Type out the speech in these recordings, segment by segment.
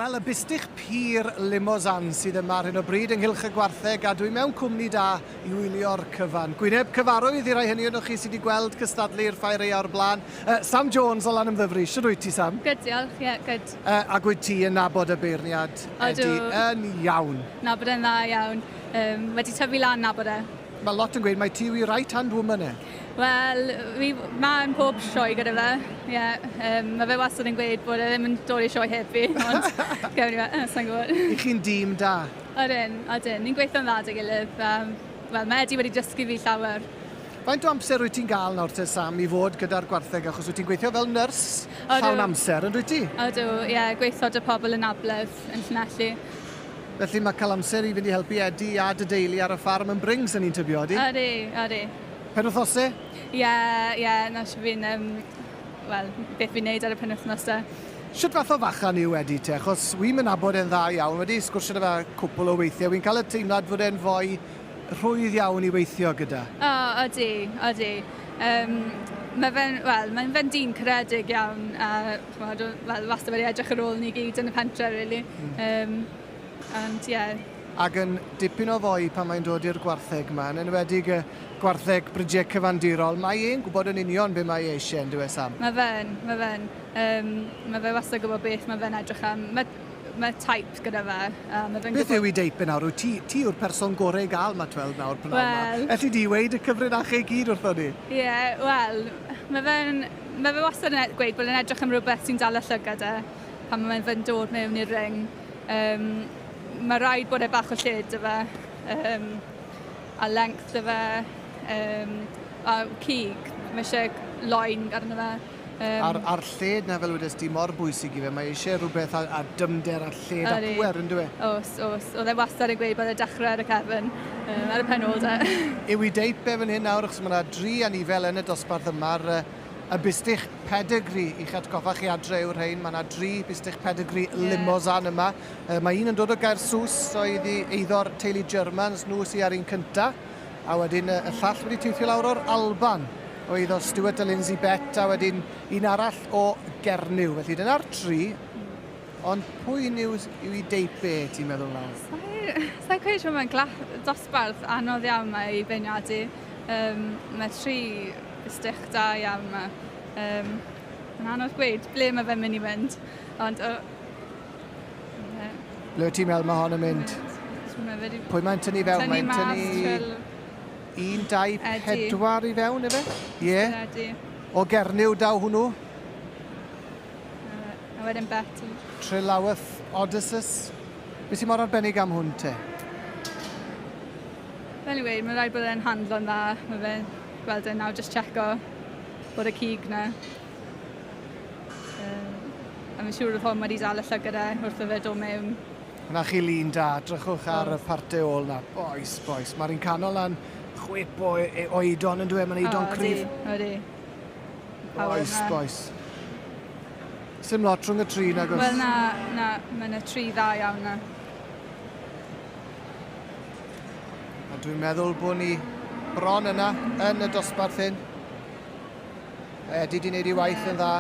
Wel, y bustych pur Limousin sydd yma ar hyn o bryd ynghylch y gwartheg, a dwi mewn cwmni da i wylio'r cyfan. Gwyneb cyfarwydd i rai hynny ohonoch chi sydd wedi gweld cystadlu i'r Ffair Aeaf o'r blaen. Uh, Sam Jones o Lanymddyfri, shwd wyt ti, Sam? Good, diolch, ie, yeah, good. Uh, ac wyt ti yn nabod y beirniad, Eddie, yn iawn? Nabod e'n dda iawn. Um, wedi tyfu lan nabod e. Mae lot yn gweud mai ti yw ei right hand woman e. Wel, fi, mae yn pob sioe gyda fe. Ie, yeah, um, mae fe wastad yn gweud bod e ddim yn dod i sioe heb fi, ond gewn ni fe, sa'n gwybod. I chi'n dîm da? Odyn, odyn. Ni'n gweithio'n dda 'da gilydd. Um, Wel, mae Eddie wedi dysgu fi llawer. Faint o amser wyt ti'n gael nawr te, Sam, i fod gyda'r gwartheg, achos wyt ti'n gweithio fel nyrs llawn amser, yn dwyt ti? Odw, ie, yeah, gweithio 'da pobl anabledd yn Llanelli. Felly mae cael amser i fynd i helpu Eddie a dy deulu ar y ffarm yn bring, sy'n ni'n tybio, ydy? Ydy, ydy. Penwythnosau? Ie, ie, na sut fi'n, um, wel, beth fi'n neud ar y penwythnos te. Shwt fath o fachan yw Eddie te? Achos wi'm yn nabod e'n dda iawn, wedi sgwrsio 'da fe cwpl o weithiau, wi'n cael y teimlad fod e'n foi rhwydd iawn i weithio gyda. O, ydy, ydy. Um, mae fe'n, wel, mae'n fe'n dyn caredig iawn, a ch'mod, wel, wastad wedi edrych ar ôl ni gyd yn y pentre, really. Mm. Um, and, yeah. Ac yn dipyn o foi pan mae'n dod i'r gwartheg yma, yn enwedig y gwartheg bridiau cyfandirol. Mae e'n gwybod yn union be mae e eisiau, yn dyw e, Sam? Mae fe'n, mae fe'n. Um, mae fe wastad gwybod beth mae fe'n edrych am. Mae, mae type gyda fe. A mae fe'n Beth yw i deip e nawr? Wyt ti, ti yw'r person gorau i gael, mae tweld nawr, prynhawn well, ma. Elli di weud y cyfrinachau i gyd wrtho ni? Ie, yeah, wel, mae fe'n Mae fe wastad yn gweud bod e'n edrych am rhywbeth sy'n dal y llygad e pan mae fe'n dod mewn i'r ring. Um, mae rhaid bod e bach o lled 'da fe, um, a length 'da fe, um, a cig. Mae eisiau loen arno fe. Um, a'r, ar lled na, fel wedes di, mor bwysig i fe. Mae eisiau rhywbeth a, a dymder a lled a pwer, yn dwi? Os, os. Oedd e wastad yn gweud bod e dechrau ar y cefn, um, ar y pen ôl de. Yw i deip e fan hyn nawr, achos mae yna dri anifel yn y dosbarth yma, y bustych pedigree i'ch atgoffa chi adre yw'r rhain. Mae yna dri bustych pedigree yeah. Limousin yma. Mae un yn dod o Gaersws, oedd i eiddo'r teulu Germans, nhw sydd ar un cynta. A wedyn y llall wedi teithio lawr o'r Alban, o eiddo Stuart a Lindsay Bett, a wedyn un arall o Gernyw. Felly dyna'r tri. Ond pwy yw, yw i deip e, ti'n meddwl nawr? Sa'i cweud siŵr, mae'n dosbarth anodd iawn mae i beirniadu. Um, mae tri stych da iawn yma. Um, mae'n anodd gweud ble mae fe'n mynd i fynd. Ond, oh, yeah. Ble ti'n meddwl mae hon yn mynd? Mae Pwy mae'n tynnu fewn? Mae'n tynnu... 1, 2, 4 i fewn, efe? Ie. Yeah. O Gernyw daw hwnnw. A wedyn Betty. Trelaweth Odysseus. Beth sy'n mor arbennig am hwn te? Fel i weud, mae'n rhaid bod e'n handlo'n dda. Mae fe'n gweld e nawr, just checo bod y cig na. Um, a fi'n siŵr oedd hwn wedi dal y llygad e wrth i fe dod mewn. Na chi lun da, drychwch ar y parte ôl na. Boys, boys. Mae'r un canol na'n chwip o, e, o eidon yn dweud, mae'n eidon cryf. Odi, odi. Boys, boys. Sim lot rhwng y tri nag oes? Wel na, na, mae yna tri dda iawn na. A dwi'n meddwl bod ni bron yna yn y dosbarth hyn. Eddie di wneud ei waith yn dda.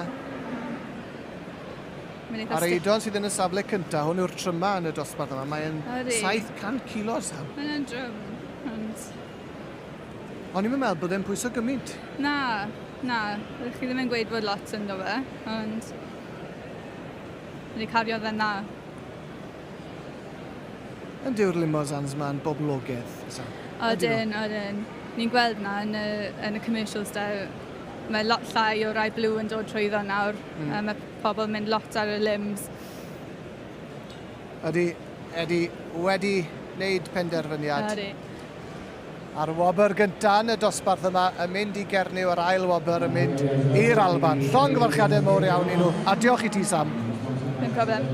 A'r Eidon sydd yn y safle cyntaf, hwn yw'r tryma yn y dosbarth yma. Mae'n 700 kilo, Sam. Mae'n drwm, ond... O'n i'n meddwl bod e'n pwyso gymaint. Na, na. Ydych chi ddim yn gweud bod lot ynddo fe, ond... Wedi cario fe'n dda. Yn dyw'r limousins ma'n boblogaidd, Sam? Odyn, odyn. Ni'n gweld na yn y, yn y commercials da. Mae lot llai o rai blue yn dod trwyddo nawr. Mm. A mae pobl yn mynd lot ar y limbs. Ydy, Eddie wedi wneud penderfyniad. Ydy. A'r wobr gyntaf yn y dosbarth yma yn mynd i Gernyw, a'r ail wobr yn mynd i'r Alban. Llongyfarchiadau mowr iawn i nhw, a diolch i ti, Sam. Dim problem.